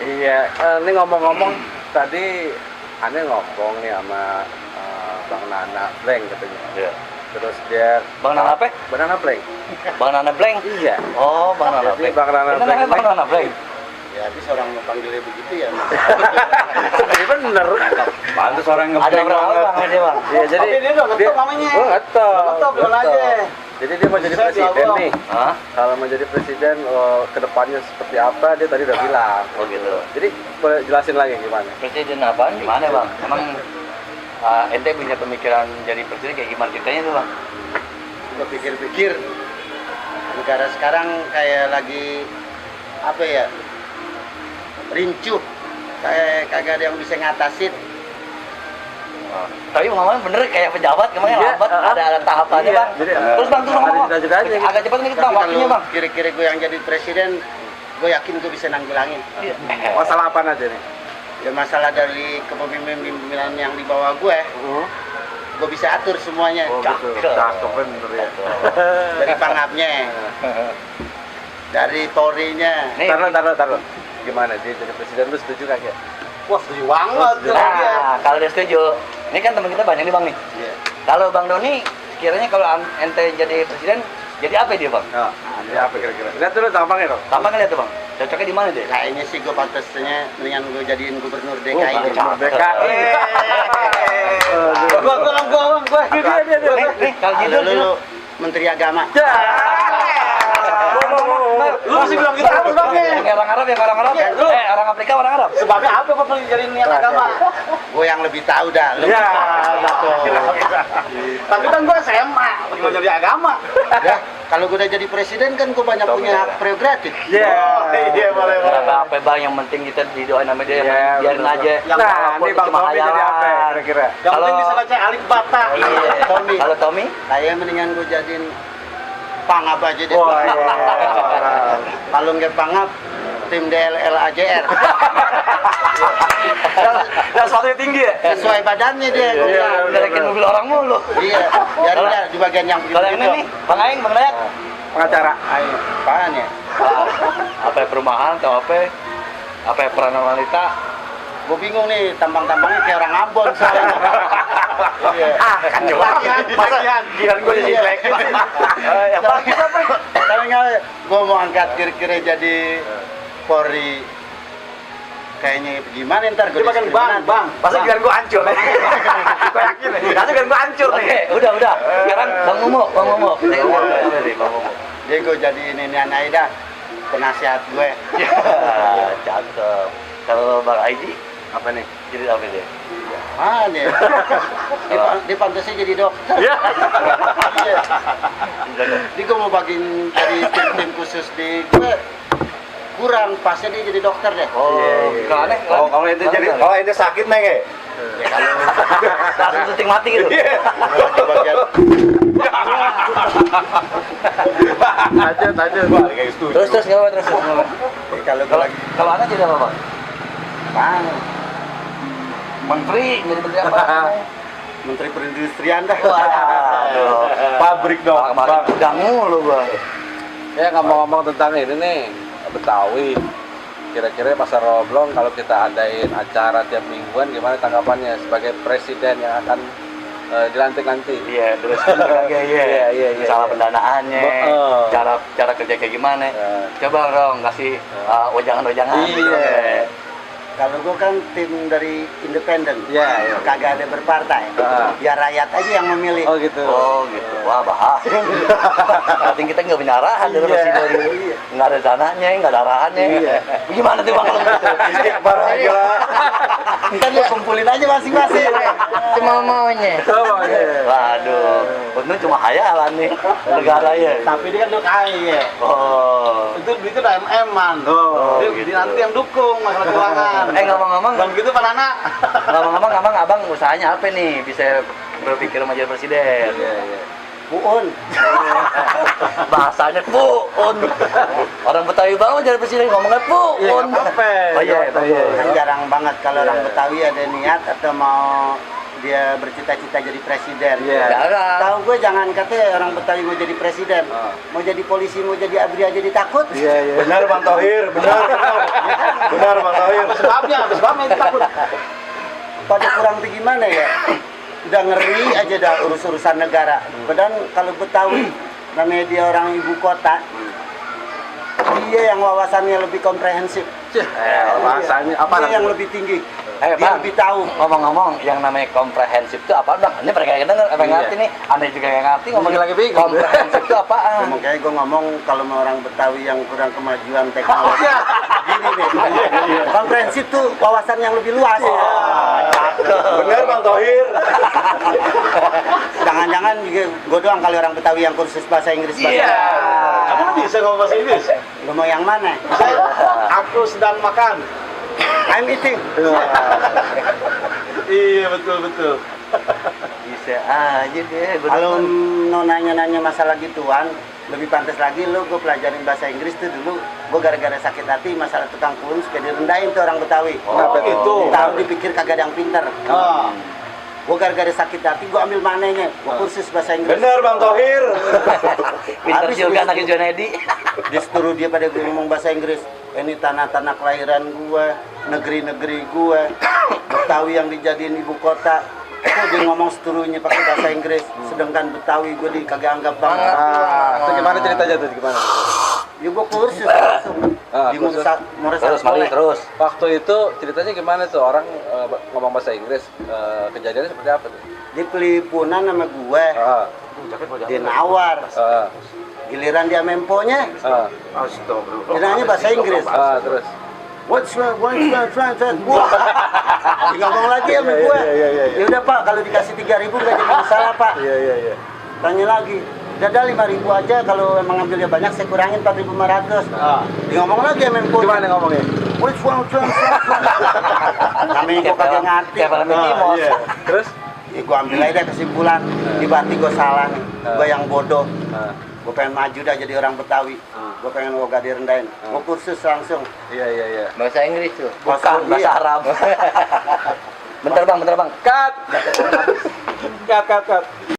Iya, ini ngomong-ngomong tadi aneh ngomong nih sama Bang Nana Blank katanya. Iya. Terus dia Bang Nana apa? Bang Nana Blank. Bang Nana Blank? Iya. Oh, Bang Nana Jadi Blank. Bang Nana Ini namanya Bang Nana Blank. Ya habis orang panggilnya begitu ya. Jadi bener. Pantes orang Ada ngebleng berapa banget. Bang dia, Bang? Iya, jadi Tapi dia udah ngetop namanya. Oh, ngetop. Ngetop, bukan aja. Jadi dia mau jadi Bisa presiden dialog. nih. Hah? Kalau mau jadi presiden, ke depannya seperti apa, dia tadi udah bilang. Oh gitu. Jadi boleh jelasin lagi gimana? Presiden apaan? Gimana, Bang? Emang ente punya pemikiran jadi presiden kayak gimana ceritanya tuh, Bang? Gue pikir-pikir negara sekarang kayak lagi apa ya, rincuh, kayak kagak ada yang bisa ngatasin. Tapi ngomongnya bener kayak pejabat kemarin Iya, lambat, ada tahapannya, iya, Bang. jadi, Terus Bang, terus ngomong. ada jeda aja gitu. Agak cepat nih, Bang, Tapi waktunya, kalau Bang. kira-kira gue yang jadi presiden, gue yakin gue bisa nanggulangin. Masalah apa aja nih? Ya masalah dari kepemimpinan yang di bawah gue bisa atur semuanya. Oh, Gitu. Cakep. Cakep bener ya. Dari pangapnya, dari Polri-nya. Nih. Taruh. Gimana dia jadi presiden, lu setuju kagak? Wah, setuju banget. Nah, kalau dia setuju, ini kan teman kita banyak nih, Bang nih. Iya. Kalau Bang Doni, kiranya kalau ente jadi presiden, jadi apa dia, Bang? Ya, ini apa kira-kira? Lihat dulu tampangnya dong. Tampangnya lihat tuh, Bang. Cocoknya di mana dia? Kayaknya sih gue pantasnya mendingan gue jadiin gubernur DKI. Bang, cakep. DKI. Gua. Nih, kalau gitu, Lu Menteri Agama. Lu masih bilang gitu terus Bang. yang orang Arab, orang Afrika, orang Arab. Sebabnya apa kok perlu jadi niat agama? Gue yang lebih tahu dah. Lu Ya, Tapi kan gue SMA, mau jadi agama. Ya, kalau gue udah jadi presiden kan gue banyak punya hak prerogatif. Iya, boleh. Berapa apa, Bang, yang penting kita didoain sama dia, Iya, biarin betul. aja. Nah, ini Bang Cuma Tommy jadi apa hayalan. kira-kira? Yang penting Kalau- bisa baca alif bata. Iya. Tommy. Kalau Tommy, Saya mendingan gue jadiin pangap aja deh. Wah, iya. Kalau nggak pangap, tim DLL AJR. Dan suatu tinggi ya? Sesuai badannya dia. gua Iya, bilang. ngelekin mobil orang mulu. Iya, biar udah di bagian yang Kalau yang ini nih, Bang Aing, Bang Dayat, Pengacara. Ayo, apaan ya? apa ya, perumahan atau apa ya, peranan wanita? Gue bingung nih, tampang-tampangnya kayak orang Ambon soalnya. Iya. Kan jawab. Masa giliran gue jadi jelek. Yang bagus apa? Tapi nggak, gue mau angkat kira-kira jadi Polri. Kayaknya gimana ntar gue Bang. Masa giliran gue hancur nih. Gue yakin nih. Masa giliran gue hancur nih. Oke, udah. Sekarang Bang Momo. Saya udah nih, Bang Momo. Jadi gue jadi ini Aida, penasihat gue. Ya, cakep. Kalau Bang Aidi, Apa nih? jadi apa dia? Mana ya? Dia pantasnya jadi dokter. Ya. Iya. Jadi gue mau bagiin dari tim khusus di gue kurang pasnya dia jadi dokter deh. Oh, Iya. kalau aneh, Oh, kalau ente jadi, kalau ente sakit neng ya? Ya kalau langsung syuting mati gitu. di bagian Lanjut. Wah, kayak setuju. Terus nggak apa, terus. kalau gue lagi Kalau aneh jadi apa, Bang? bang, Menteri, jadi menteri apa? Menteri Perindustrian dah. Waduh. Pabrik dong. Kemarin udang mulu, Bang. Ya ngomong-ngomong tentang ini nih, Betawi. Kira-kira Pasar Roblong kalau kita adain acara tiap mingguan gimana tanggapannya sebagai presiden yang akan dilantik nanti? Iya, terus iya. Iya. Salah pendanaannya, Betul. cara kerja kayak gimana? Ya. Coba dong kasih wejangan-wejangan. Iya. Kalau gue kan tim dari independen, Iya. kagak ada berpartai. Biar rakyat aja yang memilih. Oh gitu. Oh gitu, wah bahaya. Penting kita nggak punya arahan dari Iya. presiden, nggak ada dananya, nggak ada arahannya. Iya. Gimana tuh, Bang, kalau gitu? Istighfar aja. Ntar lu kumpulin aja masing-masing. Cuma maunya. Oh, iya. Waduh, untung cuma hayalan nih negara ya. Tapi dia kan udah kaya. Oh. Itu duitnya udah MM-an. Oh, Dia gitu. nanti yang dukung masalah keuangan. Ngomong-ngomong, Bang gitu Pak Nana. abang usahanya apa nih bisa berpikir mau jadi presiden? Iya. Buun. Bahasanya puun. Orang Betawi banget jadi presiden ngomongnya Iya, puun. nggak apa-apa. Oh iya, Iya. Kan jarang banget kalau orang Iya. Betawi ada niat atau mau dia bercita-cita jadi presiden. Iya. Jangan. Tahu gue jangan katanya orang Betawi mau jadi presiden, Ah. mau jadi polisi, mau jadi abri aja ditakut. Iya, iya. Benar Bang Thohir, benar. Benar Bang Thohir. Sebabnya itu takut. Pada kurang tuh gimana ya? Udah ngeri aja dah urusan negara. Padahal kalau Betawi namanya dia orang ibu kota, dia yang wawasannya lebih komprehensif. Bahasanya apa Dia yang namanya? lebih tinggi. Eh, Dia Bang, lebih tahu. ngomong-ngomong yang namanya komprehensif itu apa, Bang? Ini mereka yang denger, apa yang Iya. ngerti nih? Anda juga yang ngerti ngomongin lagi bingung. komprehensif itu apaan? Makanya gue ngomong kalau mau orang Betawi yang kurang kemajuan teknologi, gini nih, komprehensif tuh wawasan yang lebih luas. Benar Bang Thohir. Jangan-jangan gue doang kali orang Betawi yang kursus bahasa Inggris. Iya. Kamu bisa ngomong bahasa Inggris? Lu mau yang mana? Aku sedang makan. I'm eating. Iya betul. Bisa aja deh. bener. Kalau mau nanya-nanya masalah gituan, lebih pantas lagi lu gue pelajarin bahasa Inggris tuh dulu. Gue gara-gara sakit hati masalah tukang kulun suka direndahin tuh orang Betawi. Kenapa gitu? Tahu dipikir kagak ada yang pinter. Ah. Gue gara-gara sakit hati gue ambil mananya. Gue kursus bahasa Inggris. Benar Bang Thohir. Pinter Habis juga habis- anaknya Junedi. Disuruh dia pada gue ngomong bahasa Inggris. Ini tanah-tanah kelahiran gua, negeri-negeri gua, Betawi yang dijadiin ibu kota. Kok dia ngomong seluruhnya pakai bahasa Inggris, sedangkan Betawi gua kagak anggap banget. Itu gimana ceritanya tuh? Gimana? Ya gua kursus langsung di Kursus. Muras Terus, Mali, terus. Waktu itu ceritanya gimana tuh orang ngomong bahasa Inggris? Kejadiannya seperti apa tuh? Di Pelipunan sama gue, dia nawar. Giliran dia memponya, dia nanya bahasa Inggris. Terus. What's wrong? Wah, dia ngomong lagi sama gue. Ya udah Pak, kalau dikasih 3.000 nggak jadi masalah Pak. Iya. Tanya lagi, dadah 5.000 aja, kalau emang ngambilnya banyak saya kurangin 4.500. Dia ngomong lagi sama mempo. Gimana ngomongnya? What's wrong? Kami gue kagak ngerti. Kayak film Mickey Mouse. Iya. Terus? Ya, gue ambil aja kesimpulan, di bati gue salah nih, gue yang bodoh. Gue pengen maju dah jadi orang Betawi, gue pengen woga direndahin. Gue kursus langsung. Iya. Bahasa Inggris tuh. Bukan, Bahasa iya. Arab. Bentar Bang. Cut.